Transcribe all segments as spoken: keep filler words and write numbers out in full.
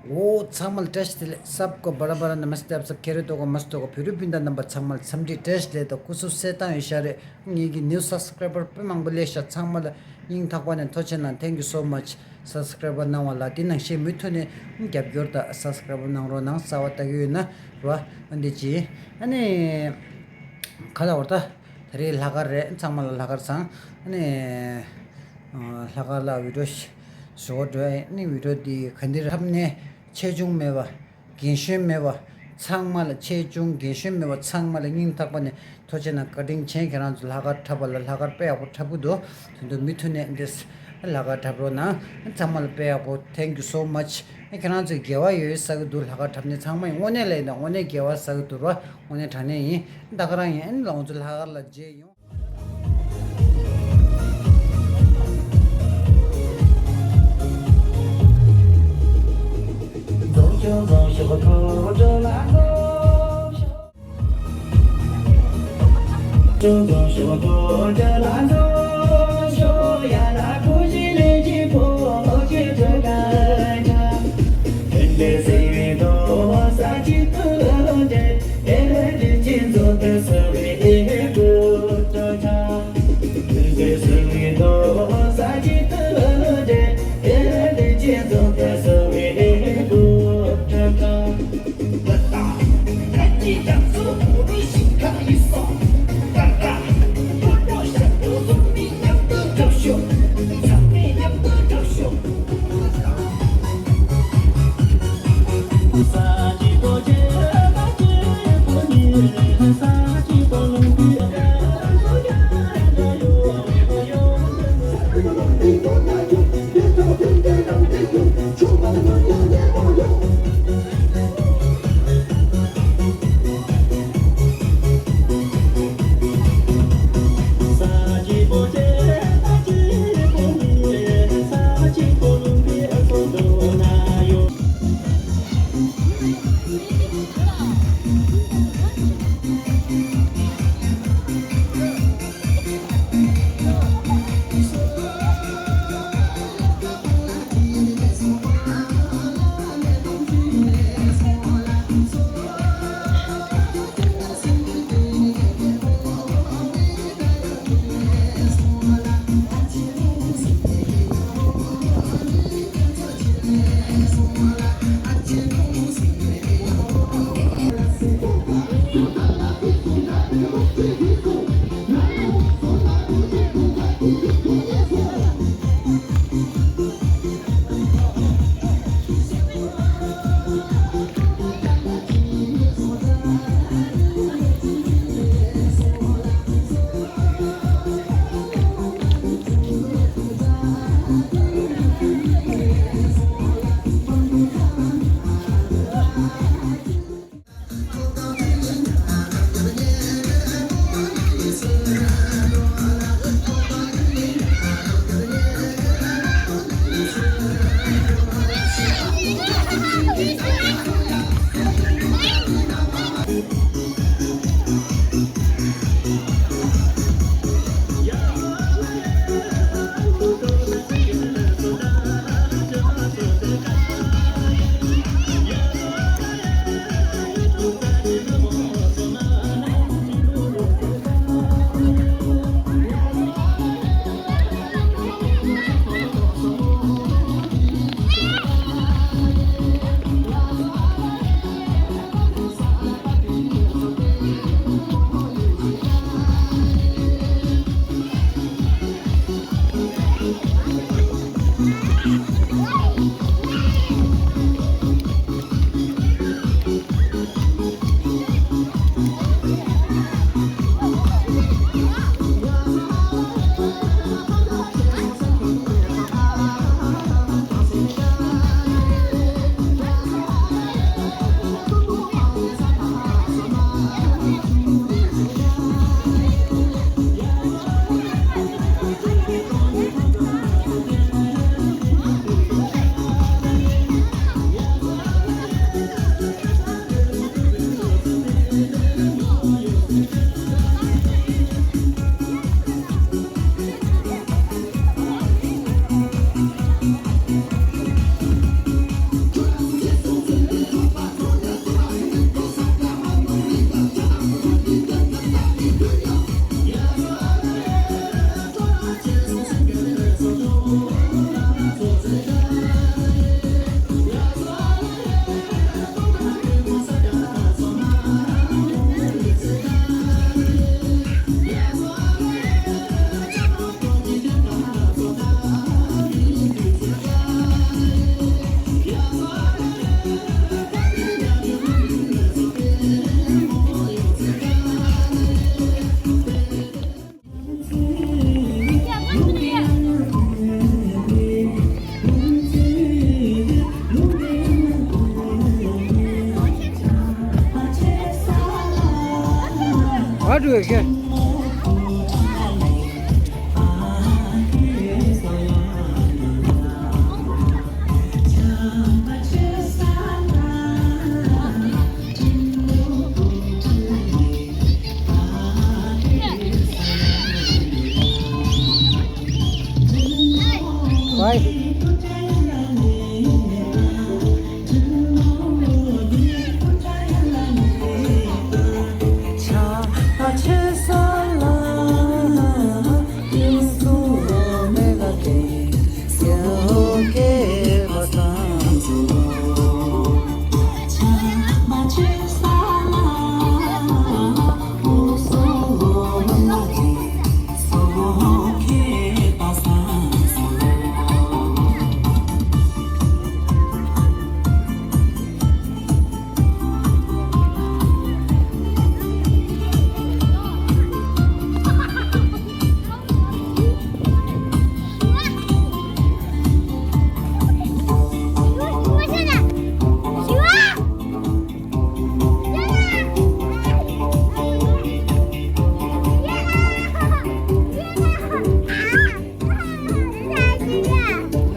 འོ་ཚང་མ་ལ་བཀྲ་ཤིས་བདེ་ལེགས། སབ་གོ་བ་ར་བ་ར་ན་མ་སྟེ་སབ་ཁེ་རེ་ཏོ་གོ་མ་སྟོ་གོ་བོད་རིགས་སྤུན་ཟླ་རྣམ་པ་ཚང་མ་ལ་འཚམས་འདྲི་བཀྲ་ཤིས་བདེ་ལེགས་དང་སྐུ་གཟུགས་གསལ་ཐང་ཡོད་ཤག་རེད། ངེད་ཀྱི་ནིའུ་སབ་སི་ཀ་རའི་བར་དཔེ་མང་པོ་སླེབས་ཤག་ཚང་མ་ལ་སྙིང་ཐག་པ་ནས་ཐུགས་རྗེ་གནང་། Thank you so much། སབ་སི་ཀ་རའི་བར་གནང་བ་ལ་དེ་ནང་བཞིན་མུ་མཐུད་ནས་རྒྱབ་སྐྱོར་དང་སབ་སི་ཀ་རའི་བར་གནང་རོགས་གནང་། རྩ་བ་ལྟ་གི་ཡོད་ན་རོ་ཨ་འདི་ཅི་ཨ་ནི། ག་ལ་བར་ད་ད་རེས་ལྷག་དཀར་རེད། ཚང་མ་ལ་ལྷག་དཀར་བཟང་། ཨ་ནི་ལྷག་དཀར་ལ་བི་ཌིའོ་བཟོ་འགྲོ། ཨ་ནི་བི་ཌིའོ་འདི་ག་འདི་འཁྲབ་ནས་ཆེ་ཆུང་མེད་པ། རྒན་གཞོན་མེད་པ། ཚང་མ་ལ་ཆེ་ཆུང་རྒན་གཞོན་མེད་པ་ཚང་མ་ལ་སྙིང་ཐག་པ་ནས་ཐུགས་རྗེ་གནང་། བཀའ་དྲིན་ཆེ། ཁྱེད་རང་ཚོ་ལྷག་དཀར་འཁྲབ་པ་ལ་ལྷག་དཀར་དཔེ་ཡག་པོ་འཁྲབ་གི་འདུག་དེ་ཚོ་མུ་མཐུད་ནས་འདི་ལྷག་དཀར་འཁྲབ་རོགས་གནང་། ཚང་མ་ལ་དཔེ་ཡག་པོ། Thank you so much། ཁྱེད་རང་ཚོས་དགེ་བ་ཡོད་ཡོད་བསགས་ཀྱི་འདུག་ལྷག་དཀར་འཁྲབ་ནས་ཚང་མ་ཡིན་དངོས་གནས་ལ་ཡིན་ན་དངོས་གནས་དགེ་བ་བསགས་ཀྱི་འདུག་རོ། དངོས་གནས་དྲང་གནས་ཡིན། ད་ག་རང་ཡིན། ཨ་ནི་ལ་ང་ཚོ་ལྷག་དཀར་ལ་མཇལ་ཡོང་།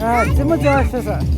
ང་རྩེད་མོ་རྩེ་བ་ཤེས་ས།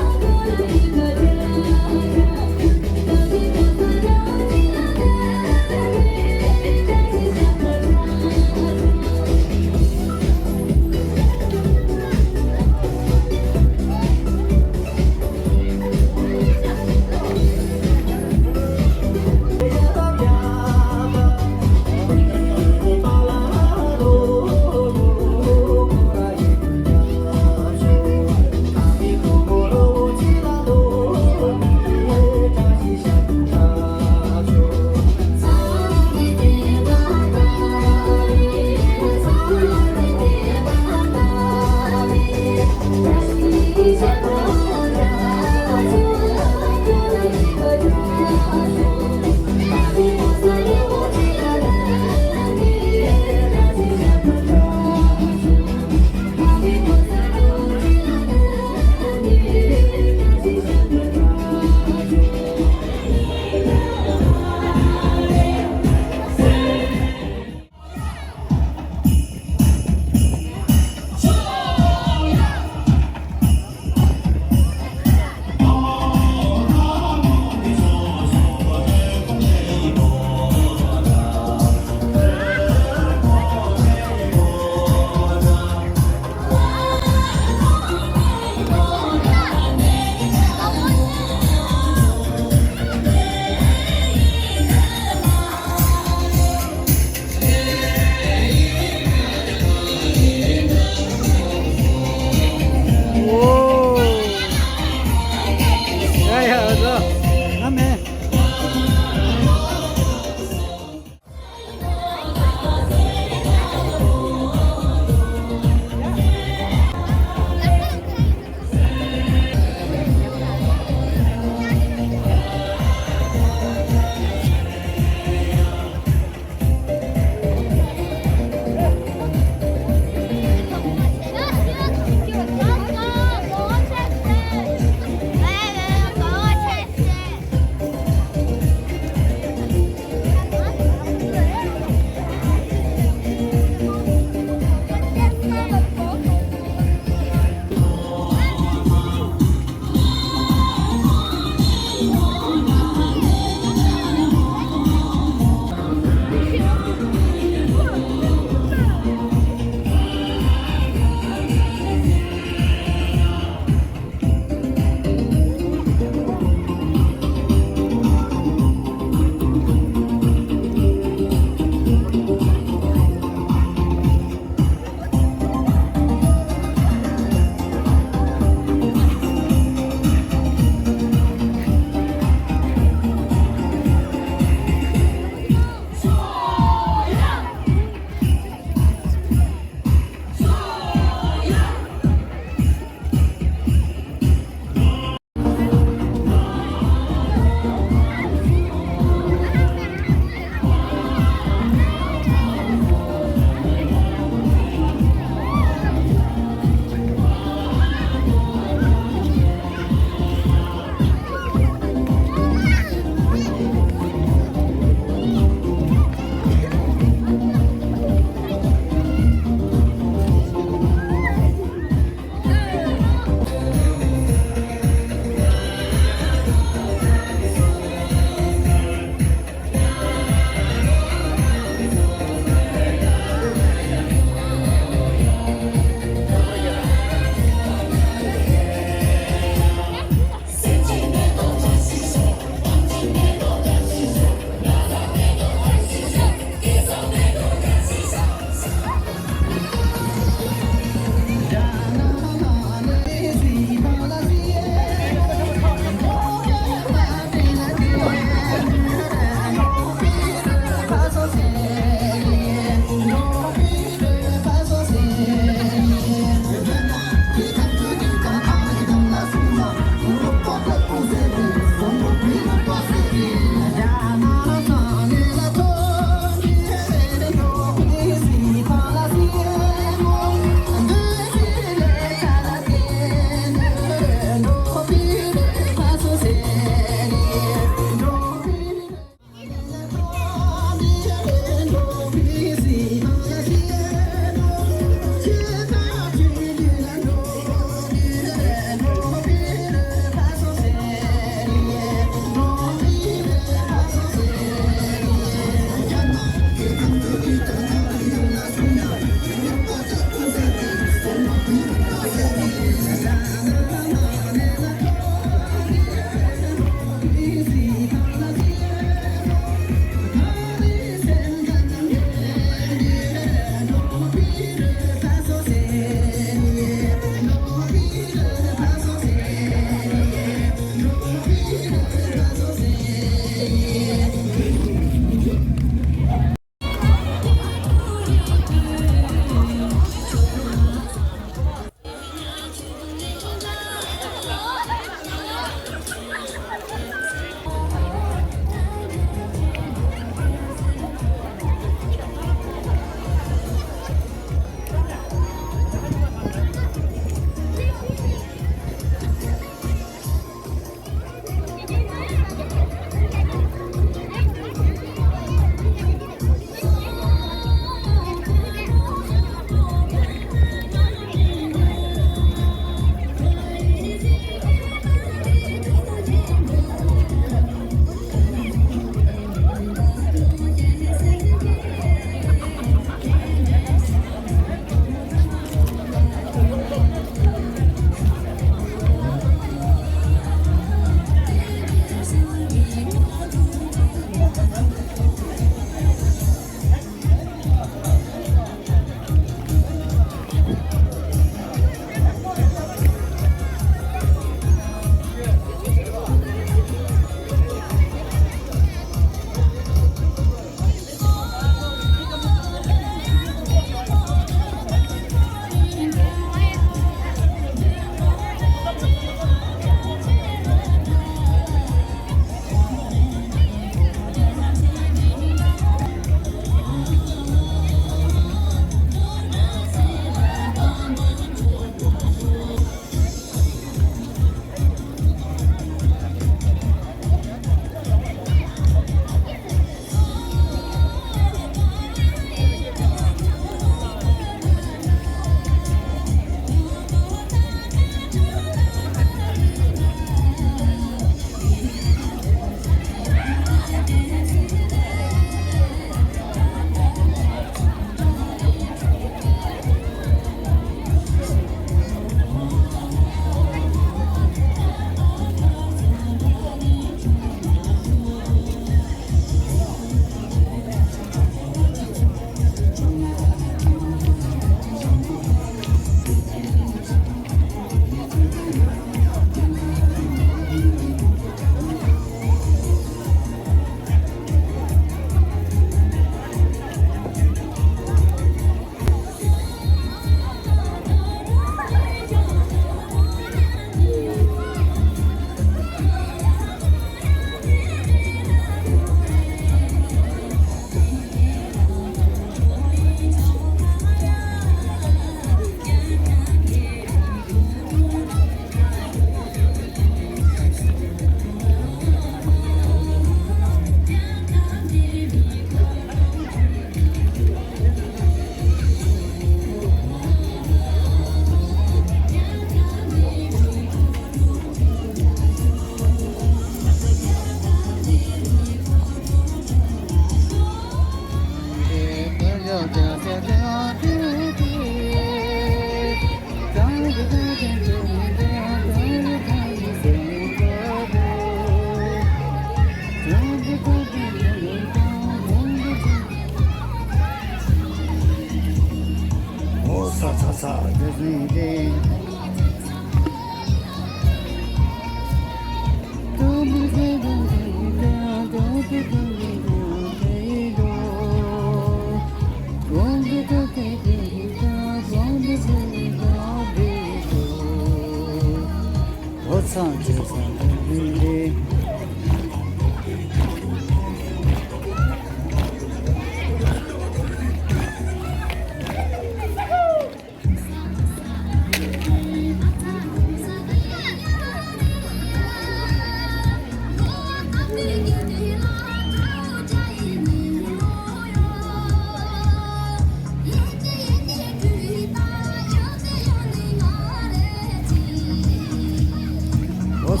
ཨོ་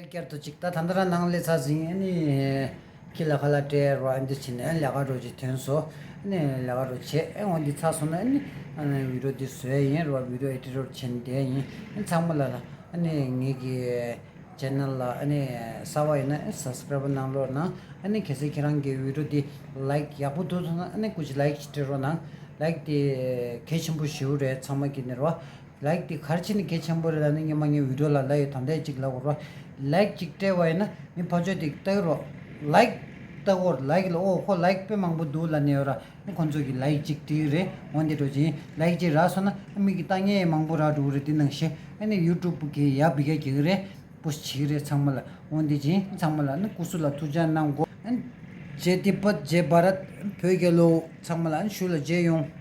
བསྐྱར་དུ་ཅིག་ད་ད་ལྟ་རང་ནང་སླེབས་ཚར་ཟིན། ཨ་ནི་ཁྱི་ལ་ཁ་ལ་སྤྲད་རོགས། ཨ་འདི་བྱས་ནས་ཨ་ལས་ཀ་རོགས་ཅིག་ཐོན་སོང་། ཨ་ནི་ལས་ཀ་རོགས་བྱས། ཨ་འོ་འདི་ཚར་སོང་ན་ཨ་ནི་ཨ་ནི་བི་ཌི་ཡོ་འདི་བཟོས་ཡིན་རོགས། བི་ཌི་ཡོ་ཨེ་ཌི་ཊར་བྱས་ནས་བསྡད་ཡིན། ཨ་ཚང་མ་ལ་ལ་ཨ་ནི་ངེད་ཀྱི་ཅེ་ནལ་ལ་ཨ་ནི་གསར་པ་ཡིན་ན་ཨ་སབ་སི་ཀ་རའེ་བ་གནང་རོགས་གནང་། ཨ་ནི་གལ་སྲིད་ཁྱེད་རང་གི་བི་ཌི་ཡོ་འདི་ལའིཀ་ཡག་པོ་འདུག་ཐུག་ན་ཨ་ནི་སྐུ་མཁྱེན་ལའིཀ་ཅིག་སྤྲད་རོགས་གནང་། ལའིཀ་དེ་གལ་ཆེན་པོ་ཞེ་པོ་རེད། ཚང་མ་གི་ནི་རོགས། ལའིཀ་དེ་ག་རེ་བྱས་ནས་གལ་ཆེན་པོ་རེད་ལབ་ན་སྔོན་མ་ངས་བི་ཌི་ཡོ་ལ་ལབ་ཡོད། ད་ལྟ་གཅིག་ལབ་དགོས་རོགས། ལའིཀ་གཅིག་སྤྲད་པ་ཡིན་ན་མི་ཕར་ཕྱོགས་དེ་ལྟ་གི་རོགས། ལའིཀ་ལྟ་དགོས་རོགས། ལའིཀ་ལ་ཨོ་ཁོ་ལའིཀ་དཔེ་མང་པོ་འདུག་ལབ་ནས་ཡོད་ར། ཨ་ཁོ་ཚོ་གི་ལའིཀ་གཅིག་དེ་རེད། འོ་འདི་འགྲོ་ཅིང་ལའིཀ་གཅིག་རག་སོང་ན་ཨ་མི་གི་ལྟ་ཉན་ཡང་མང་པོ་རག་འགྲོ་གི་རེད། དེ་ནང་བཞིན་ཨ་ནི་ཡུ་ཊུབ་གི་ཡར་འབུད་རྒྱག་གི་རེད། པོ་སི་ཊི་བྱེད་ཀྱི་རེད་ཚང་མ་ལ། འོ་འདི་བྱིན་ཚང་མ་ལ་ནི་སྐུ་གཟུགས་ལ་ཐུགས་ཅག་གནང་དགོས། ཨན་ཇེ་ཏི་པད་ཇེ་བྷ་རད། བོད་རྒྱལ་ལོ། ཚང་མ་ལ་ཨན་ཞུ་ལ་མཇལ་ཡོང་།